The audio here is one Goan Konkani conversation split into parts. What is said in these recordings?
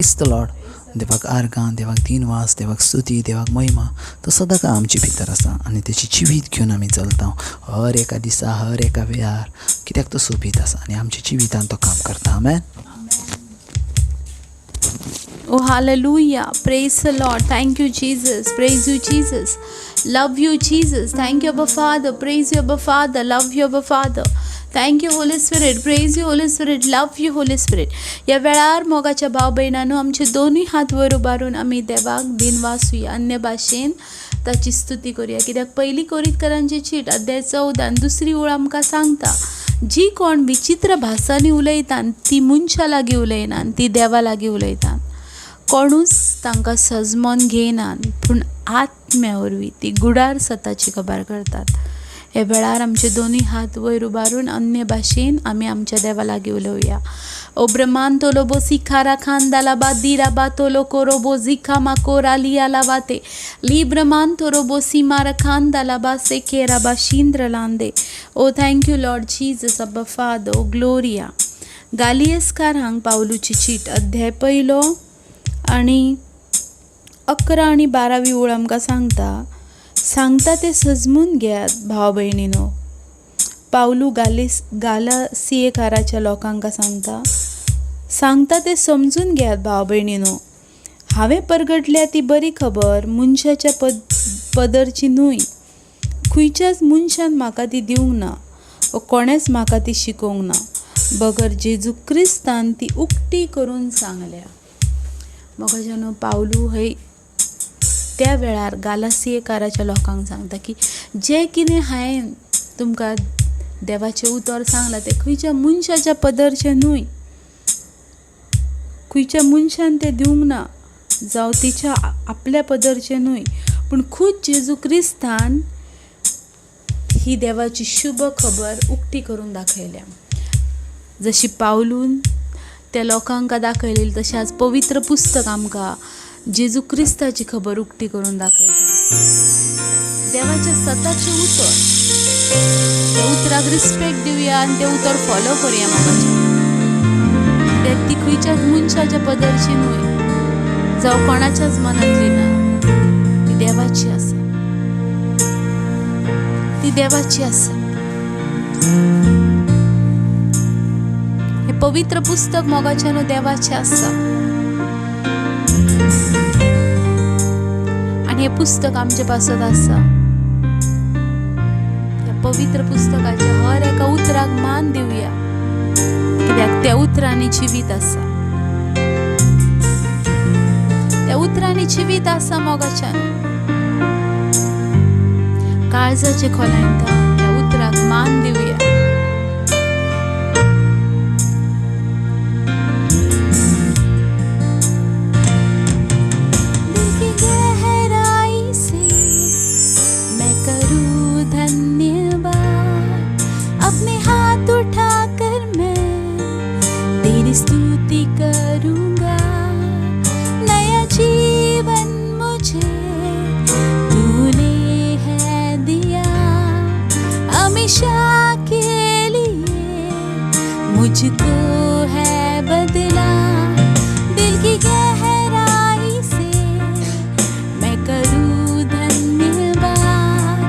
प्रेज the Lord. देवाक आर्गां, देवाक दिनवास, देवाक स्तुती, देवाक महिमा. तो सदांच आमचे भितर आसा आनी तेची जिवीत घेवन आमी चलता हर एका दिसा, हर एका वेळार, कित्याक तो सोबीत आसा आनी आमच्या जिवितान तो काम करता. आमेन. Oh, hallelujah. Praise the Lord. Thank you, Jesus. Praise you, Jesus. Love you, Jesus. Thank you, Abba Father. Praise you, Abba Father. Love you, Abba Father. Thank you, Holy Spirit. Praise you, Holy Spirit. Love you, Holy Spirit. ह्या वेळार मोगाच्या भाव भयणांनो, आमचे दोनूय हात वयर उबारून आमी देवाक दिनवासुया, अन्य भाशेन ताची स्तुती करुया. कित्याक पयली कोरिंतकारांची चीट अध्याय 14 दुसरी ओळ आमकां सांगता, जी कोण विचित्र भासांनी उलयतात ती मनशां लागीं उलयनात, ती देवा लागीं उलयतात. कोणूच तांकां सजमोन घेयनात, पूण आत्म्या वरवीं ती गुडार सताची खबर करतात. हे वेळार आमचे दोनूय हात वयर उबारून अन्य भाशेन आमी आमच्या देवा लागीं उलोवया. ओ ब्रह्मांतो लोबो सिखारा खांदाला बा दिरा बा तोलो कोरोबो जिखा मा कोरा लिया लावाते ली ब्रह्मांतो रोबो सीमारा खांदाला बा से केरा बा शिंद्र लांदे. Oh thank you Lord Jesus, Abba Father. Oh gloria. गालियस्कार पावलूची चीट अध्याय 1 आनी 11 आनी 12 ओळ आमकां सांगता, सांगता ते सजमून घेयात भाव भयणीनो. पावलू गालासियेकाराच्या लोकांक सांगता, सांगता ते समजून घेयात भाव भयणीनो. हांवें परगटल्या ती बरी खबर मनशाच्या पदरची न्हय. खंयच्याच मनशान म्हाका ती दिवंक ना वा कोणेच म्हाका ती शिकोवंक ना, बगर जेजू क्रिस्तान ती उक्ती करून सांगल्या. मोगाच्यानो, पावलू हय त्या वेळार गालासियेकाराच्या लोकांक सांगता की जें कितें हांवें तुमकां देवाचें उतर सांगलां तें खंयच्या मनशाच्या पदरचें न्हय, खंयच्या मनशान तें दिवंक ना, जावं तिच्या आपल्या पदरचें न्हय, पूण खूद जेजू क्रिस्तान ही देवाची शुभ खबर उक्ती करून दाखयल्या. जशी पावलून त्या लोकांक दाखयलेली तशें आज पवित्र पुस्तक आमकां जेजू क्रिस्ताची खबर उक्ती करून दाखयता. देवाच्या सताचें उतर, त्या उतराक रिस्पेक्ट दिवया आनी तें उतर फॉलो करुया मोगाचें. कित्याक ती खंयच्याच मनशाच्या पदरची न्हय, जावं कोणाच्याच मनांतली ना, ती देवाची आसा, ती देवाची आसा. हें पवित्र पुस्तक मोगाच्यानो देवाचें आसा आनी हें पुस्तक आमचे पासत आसा. ह्या पवित्र पुस्तकाच्या हर एका उतराक मान दिवया, कित्याक त्या उतरांनी जिवीत आसा, त्या उतरांनी जिवीत आसा. मोगाच्यान काळजाचे खोलायन ह्या उतराक मान दिवया. स्तुति करूंगा, नया जीवन मुझे तूने है दिया, हमेशा के लिए मुझको है बदला. दिल की गहराई से मैं करूँ धन्यवाद,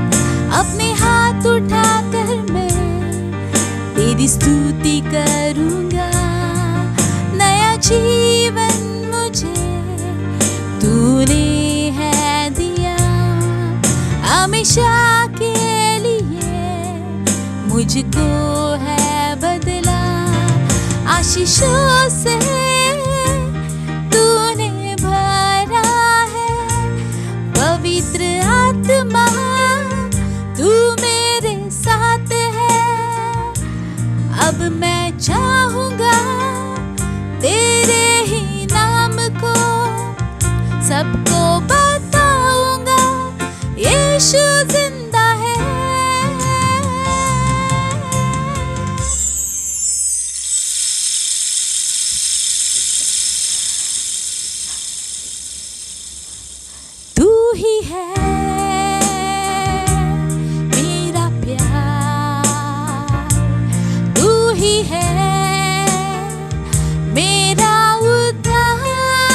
अपने हाथ उठाकर मैं तेरी स्तुति करूंगा. नया जीवन मुझे तूने है दिया, हमेशा के लिए मुझको है बदला. आशीषों से तूने भरा है, पवित्र आत्मा तू मेरे साथ है. अब मैं चाहूँगा तेरे ही नाम को, सबको बताऊंगा यीशु जिंदा है. तू ही है मेरा प्यार, तू ही है मेरा उद्धार,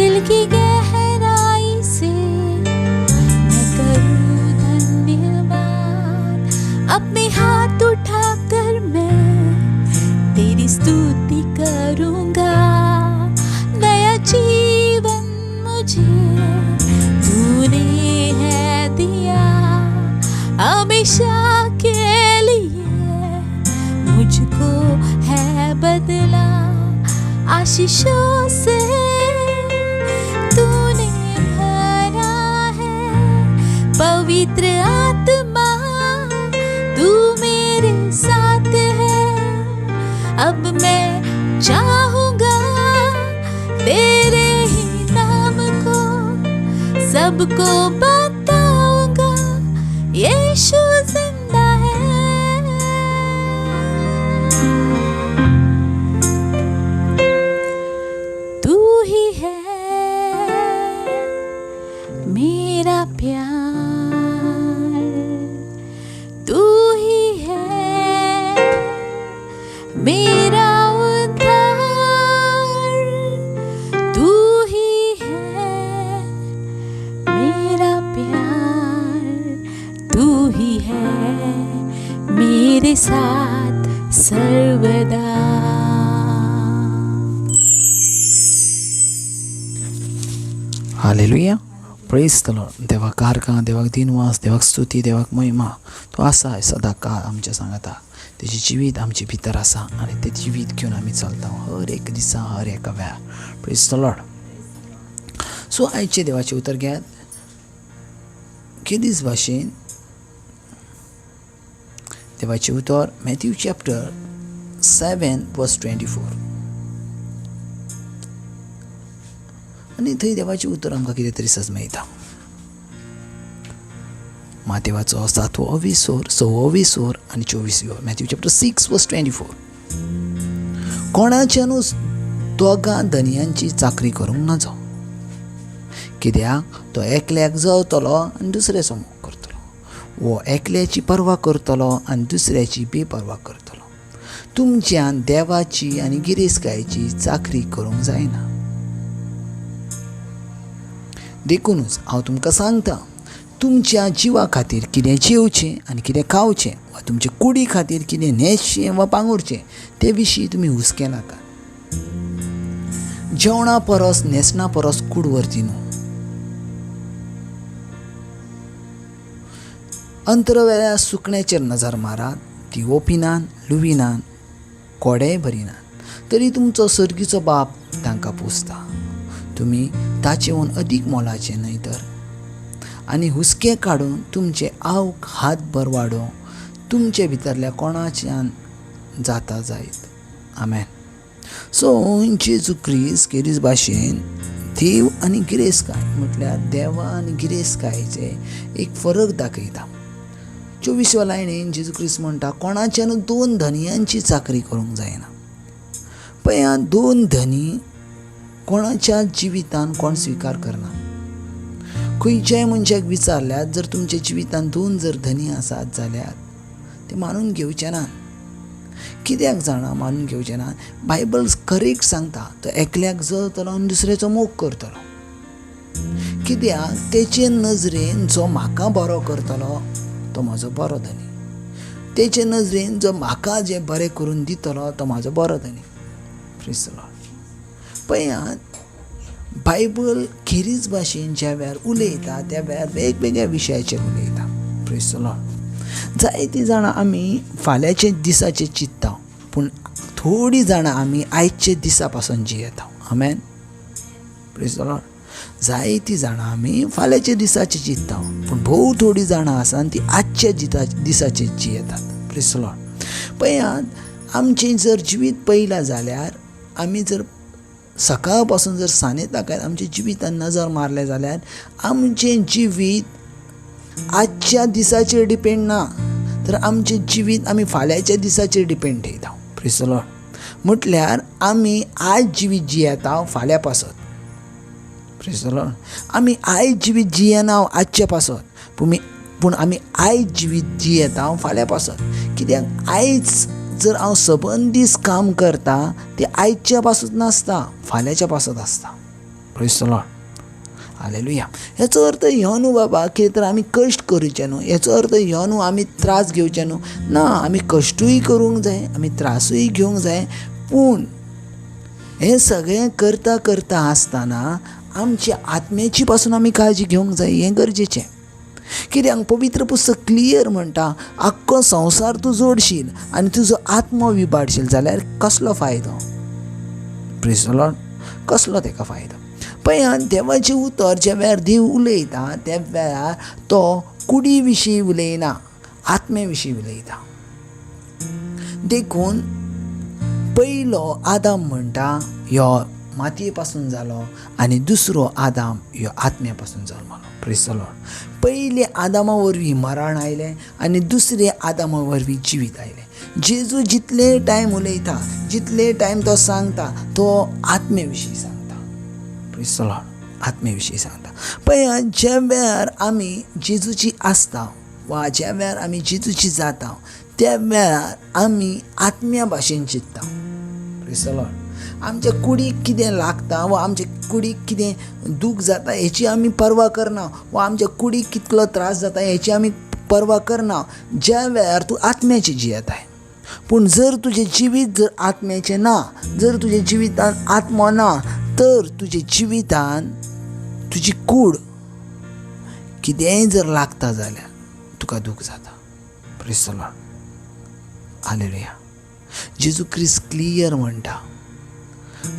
दिल की गहराई से मैं करूँ धन्यवाद। अपने हाथ उठाकर मैं तेरी स्तुति करूँगा। नया जीवन मुझे तूने है दिया, हमेशा के लिए मुझको है बदला। आशीषों से तूने भरा है, पवित्र आत्मा तू मेरे साथ है। अब मैं चाहूँगा तेरे ही नाम को, सबको बताऊंगा यीशु जिंदा है। तू ही है मेरा प्यार, तू ही है मेरा उद्धार, तू ही है मेरा प्यार, तू ही है मेरे साथ सर्वदा। हालेलुया, प्रेज the Lord. देवाक कारकां, देवाक दिनवास, देवाक स्तुती, देवाक महिमा। तो आसा सदां काळ आमच्या सांगाता, तेजें जिवीत आमचे भितर आसा आनी तें जिवीत घेवन आमी चलता हर एक दिसा, हर एका वेळार। Praise the Lord. सो आयचें देवाचें उतर घेयात। केदीच भाशेन देवाचें उतर मॅथ्यू चॅप्टर 7 वर्स 24 आनी थंय देवाचें उतर आमकां कितें तरी सजमयता। मातेवाचो 7वो अविसोर, 6वो अविसोर आनी 24वो, मॅथ्यू चॅप्टर 6 वर्स 24। कोणाच्यानूच दोगां धनयांची चाकरी करूंक नजो, कित्याक तो एकल्याक जळतलो आनी दुसऱ्याचो मोग करतलो, वो एकल्याची पर्वा करतलो आनी दुसऱ्याची बेपर्वा करतलो। तुमच्यान देवाची आनी गिरेस्तकायेची चाकरी करूंक जायना। देखुनूच हांव तुमकां सांगता, तुमच्या जिवा खातीर कितें जेवचें आनी कितें खावचें, वा तुमचे कुडी खातीर कितें न्हेसचें वा पांगुरचें, ते विशीं तुमी हुस्के नाका। जेवणा परस न्हेसणा परस कूड व्हरती न्हू। अंतरवेल्या सुकण्याचेर नजर मारात, ती ओपिनान, लुविनान, कोडेय भरिनान, तरी तुमचो सर्गीचो बाप तांकां पोसता। तुमी ताचेहून अदीक मोलाचें न्हय तर? आनी हुस्के काडून तुमचे आवक हातभर वाडोवंक तुमचे भितरल्या कोणाच्यान जाता जायत। आमेन। सो जेजू क्रिस्त केरीस भाशेन देव आनी गिरेस्तकाय म्हटल्यार देवा आनी गिरेस्तकायेचे एक फरक दाखयता। 24व्या लायनीन जेजू क्रिस्त म्हणटा, कोणाच्यान दोन धनयांची चाकरी करूंक जायना। पळया, दोन धनी कोणाच्या जिवितान कोण स्विकार करना। खंयच्याय मनशाक विचारल्यार जर तुमच्या जिवितान दोन जर धनी आसात जाल्यार ते मानून घेवचे ना। कित्याक जाणा मानून घेवचे ना? बायबल करेक्ट सांगता, तो एकल्याक जळतलो आनी दुसऱ्याचो मोग करतलो। कित्याक तेचे नजरेन जो म्हाका बरो करतलो तो म्हजो बरो धनी, तेचे नजरेन जो म्हाका जें बरें करून दितलो तो म्हाजो बरो धनी। Praise the Lord. पळयात, बायबल खेरीज भाशेन ज्या वेळार उलयता त्या वेळार वेगवेगळ्या विशयाचेर उलयता। Praise the Lord. जायतीं जाणां आमी फाल्यांचे दिसाचें चिंत्ता, पूण थोडीं जाणां आमी आयचे दिसा पासून जियेता। आमेन। Praise the Lord. जायतीं जाणां आमी फाल्यांच्या दिसाचें चिंत्ता, पूण भोव थोडीं जाणां आसा आनी तीं आजच्या दिसाचेर जियेतात। Praise the Lord. पळयात, आमचें जर जिवीत पळयलां जाल्यार आमी जर सकाळ पासून जर सांजे ताकाय आमच्या जिवितान नजर मारलें जाल्यार आमचें जिवीत आजच्या दिसाचेर डिपेंड ना, तर आमचें जिवीत आमी फाल्यांच्या दिसाचेर डिपेंड ठेयता। Praise the Lord. म्हटल्यार आमी आयज जिवीत जियेता फाल्यां पासत। Praise the Lord. आमी आयज जिवीत जियेना आजच्या पासत, पूण आमी आयज जिवीत जियेता फाल्यां पासत। कित्याक आयज जर हांव सबंद दीस काम करता ते आयच्या पासत नासता, फाल्यांच्या पासत आसता। Praise the Lord. Hallelujah. हेचो अर्थ ह्यो न्हू बाबा कितें तर आमी कश्ट करूचे न्हू, हेचो अर्थ ह्यो न्हू आमी त्रास घेवचे न्हू. ना, आमी कश्टूय करूंक जाय, आमी त्रासूय घेवंक जाय, पूण हें सगळें करता करता आसतना आमच्या आत्म्याची पासून आमी काळजी घेवंक जाय, हें गरजेचें. कित्याक पवित्र पुस्तक क्लियर म्हणटा, आख्खो संवसार तूं जोडशील आनी तुजो आत्मो विबाडशील जाल्यार कसलो फायदो? Praise the Lord. कसलो तेका फायदो? पळयात, देवाचें उतर ज्या वेळार देव उलयता त्या वेळार तो कुडी विशीं उलयना, आत्मे विशीं उलयता. देखून पयलो आदाम म्हणटा ह्यो मातये पासून जालो आनी दुसरो आदाम ह्यो आत्म्या पासून जल्मलो. Praise the Lord. पयले आदामा वरवीं मरण आयलें आनी दुसरे आदामा वरवीं जिवीत आयलें. जेजू जितले टायम उलयता, जितले टायम तो सांगता, तो आत्मे विशीं सांगता. Praise the Lord. आत्मे विशीं सांगता. पळयात, ज्या वेळार आमी जेजूची आसता वा ज्या वेळार आमी जेजूची जाता त्या वेळार आमी आत्म्या भाशेन चिंतता. Praise the Lord. आमच्या कुडीक कितें लागता वा आमच्या कुडीक कितें दूख जाता हेची आमी पर्वा करना, वा आमच्या कुडीक कितलो त्रास जाता हेची आमी पर्वा करना ज्या वेळार तूं आत्म्याचें जियेताय. पूण जर तुजें जिवीत जर आत्म्याचें ना, जर तुज्या जिवितान आत्मो ना, तर तुज्या जिवितान तुजी कूड कितेंय जर लागता जाल्यार तुका दूख जाता. Praise the Lord. Hallelujah. जेजू क्रिस्त क्लियर म्हणटा,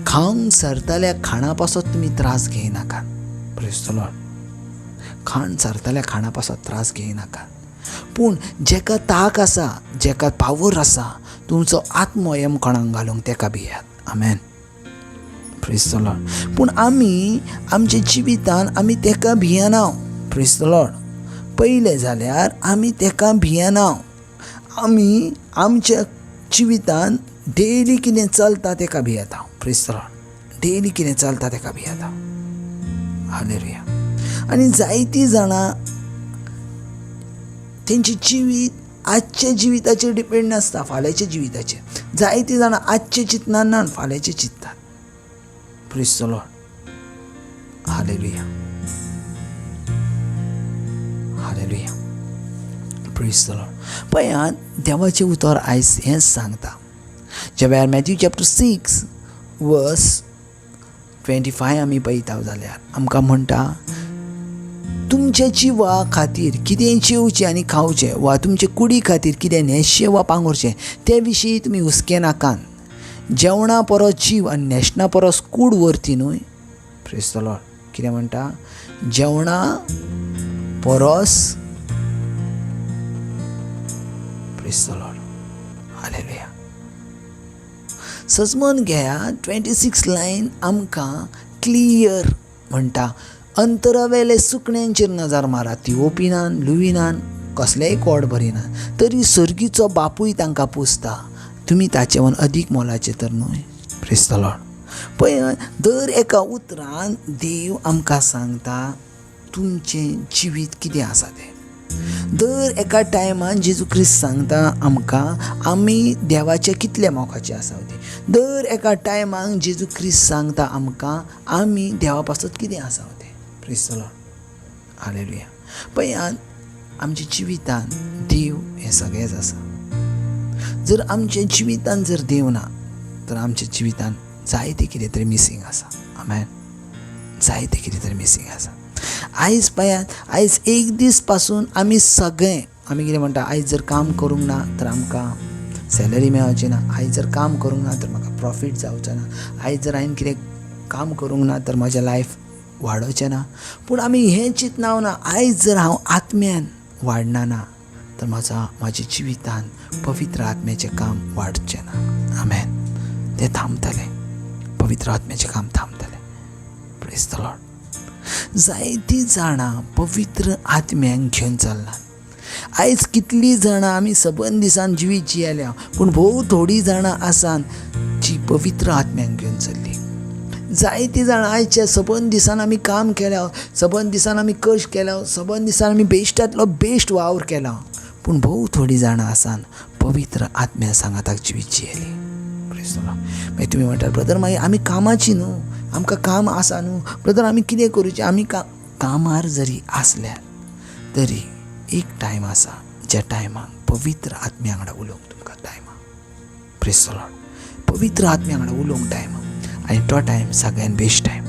खावंक सरतल्या खाणा पासत तुमी त्रास घेयनाकात. Praise the Lord. खाण सरतल्या खाणा पासत त्रास घेयनाकात, पूण जेका ताक आसा, जेका पावर आसा, तुमचो आत्मो यमखणाक घालूंक तेका भियात. आमेन. Praise the Lord. पूण आमी आमच्या जिवितान आमी तेका भियेना. Praise the Lord. पयलें जाल्यार आमी तेका भियेना. आमी आमच्या जिवितान डेली कितें चलता तेका भियेता. Praise the Lord. Daily कितें चलता तेका भियेता. हालेलुया. आनी जायतीं जाणां तेंचें जिवीत आजच्या जिविताचेर डिपेंड नासता, फाल्यांच्या जिविताचेर. जायतीं जाणां आजचें चिंतना ना, फाल्यांचें चिंततात. Praise the Lord. Hallelujah. Hallelujah. Praise the Lord. पळयात, देवाचें उतर आयज हेंच सांगता. ज्या वेळार मॅथ्यू चॅप्टर 6 वर्स 25 आमी पळयता जाल्यार आमकां म्हणटा, तुमच्या जिवा खातीर कितें जेवचें आनी खावचें वा तुमचे कुडी खातीर कितें न्हेसचें वा पांगुरचें ते विशीं तुमी हुस्के नाकात. जेवणा परस जीव आनी न्हेसणा परस कूड वरती न्हय. Praise the Lord. कितें म्हणटा? जेवणा परस. Praise the Lord. Hallelujah. सजमन घेया, 26 लायन आमकां क्लियर म्हणटा, अंतरावेले सुकण्यांचेर नजर मारा, ती ओपिनान लुविनान कसलेय कोड भरिनान, तरी सर्गीचो बापूय तांकां पुसता, तुमी ताचेवन अदीक मोलाचे तर न्हय. Praise the Lord. पळय, दर एका उतरान देव आमकां सांगता तुमचें जिवीत कितें आसा तें. दर एका टायमान जेजू क्रिस्त सांगता आमकां आमी देवाचे कितले मोगाचे आसा ते. दर एका टायमाक जेजू क्रिस्त सांगता आमकां आमी देवा पासत कितें आसा तें. Praise the Lord. Hallelujah. पळयात, आमच्या जिवितान देव हें सगळेंच आसा. जर आमच्या जिवितान जर देव ना तर आमच्या जिवितान जायते कितें तरी मिसींग आसा. आमेन. जायते कितें तरी मिसींग आसा. आयज पळयात, आयज एक दीस पासून आमी सगळें, आमी कितें म्हणटा, आयज जर काम करूंक ना तर आमकां सॅलरी मेळची ना, आयज जर काम करूंक ना तर म्हाका प्रॉफीट जावचो ना, आयज जर हांवें कितें काम करूंक ना तर म्हजें लायफ वाडोवचें ना. पूण आमी हें चिंतना ना, आयज जर हांव आत्म्यान वाडना ना तर म्हाज्या जिवितान पवित्र आत्म्याचें काम वाडचें ना. आमेन. तें थांबतलें, पवित्र आत्म्याचें काम थांबतलें. Praise the Lord. जायतीं जाणां पवित्र आत्म्यांक घेवन चल्ला. आयज कितलीं जाणां आमी सबंद दिसान जिवीत जियेल्या, पूण भोव थोडीं जाणां आसात जी पवित्र आत्म्यांक घेवन चल्ली. जायतीं जाणां आयच्या सबंद दिसान आमी काम केल्या, सबंद दिसान आमी कश्ट केल्या, सबंद दिसान आमी बेश्टांतलो बेश्ट वावर केला, पूण भोव थोडीं जाणां आसात पवित्र आत्म्या सांगाताक जिवीत जियेली. Praise the Lord. मागीर तुमी म्हणटात, ब्रदर मागीर आमी कामाची न्हू, आमकां काम आसा न्हू ब्रदर, आमी कितें करूचें? आमी कामार जरी आसल्यार तरी एक टायम आसा ज्या टायमाक पवित्र आत्म्या वांगडा उलोवंक तुमकां टायम आसा. Praise the Lord. पवित्र आत्म्या वांगडा उलोवंक टायम आसा आनी तो टायम सगळ्यान best time.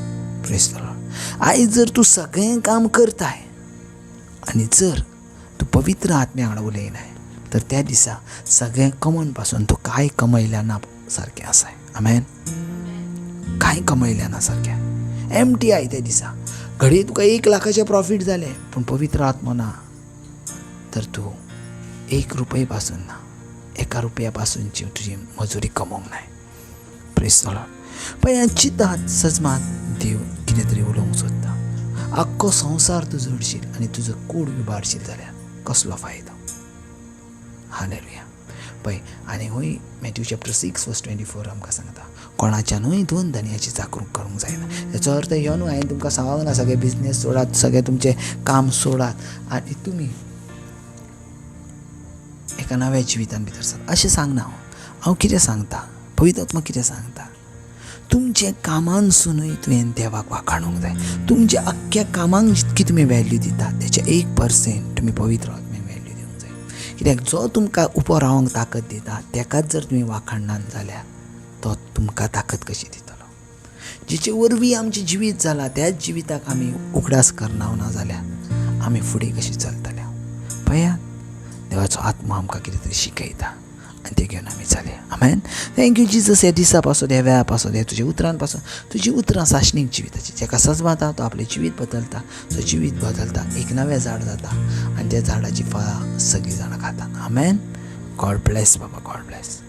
Praise the Lord. आयज जर तूं सगळें काम करताय आनी जर तूं पवित्र आत्म्या वांगडा उलयनाय तर त्या दिसा सगळें कमोवन पासून तूं कांय कमयल्या ना सारकें आसाय. आमेन. कांय कमयल्या ना सारकें, एमटी I त्या दिसा. घडये तुका 1 लाखाचें प्रॉफीट जालें पूण पवित्र आत्मो ना तर तूं 1 रुपये पासून ना, 1 रुपया पासूनची तुजी मजुरी कमोवंक नाय. Praise the Lord. पळय चिंतात सजमात देव कितें तरी उलोवंक सोदता. आख्खो संवसार तूं जोडशील आनी तुजो कूड इबाडशील जाल्यार कसलो फायदो? हालेलुया. पळय आनी हूय मॅथ्यू चॅप्टर 6 वर्स 24 आमकां सांगता, कोणाच्यानूय 2 धनयाची चाकरूक करूंक जायना. हेचो अर्थ ह्यो न्हू हांवें तुमकां सांगूंक ना सगळें बिजनेस सोडात, सगळें तुमचें काम सोडात आनी तुमी एका नव्या जिवितान भितर सरात अशें सांगना. हांव कितें सांगता, पवित्र आत्मा कितें सांगता, तुमच्या कामांसुनूय तुवें देवाक वाखाणूंक जाय. तुमच्या अख्ख्या कामांक जितकी तुमी वॅल्यू दिता तेच्या 1% तुमी पवित्र आत्म्याक वॅल्यू दिवंक जाय. कित्याक जो तुमकां उबो रावंक ताकद दिता तेकाच जर तुमी वाखाणनात जाल्यार तो तुमकां ताकद कशी दितलो? जिचे वरवीं आमचें जिवीत जालां त्याच जिविताक आमी उगडास करना ना जाल्यार आमी फुडें कशी चलतले? पळयात देवाचो आत्मा आमकां कितें तरी शिकयता आनी तें घेवन आमी चलया. आमेन. Thank you Jesus. ह्या दिसा पासून, ह्या वेळा पासून, ह्या तुज्या उतरां पासून, तुजी उतरां सासणीक जिविताची. जेका सजमाता तो आपलें जिवीत बदलता, तो जिवीत बदलता, एक नवें झाड जाता आनी त्या झाडाची फळां सगळीं जाणां खाता. आमेन. गॉड ब्लेस बाबा, गॉड ब्लेस.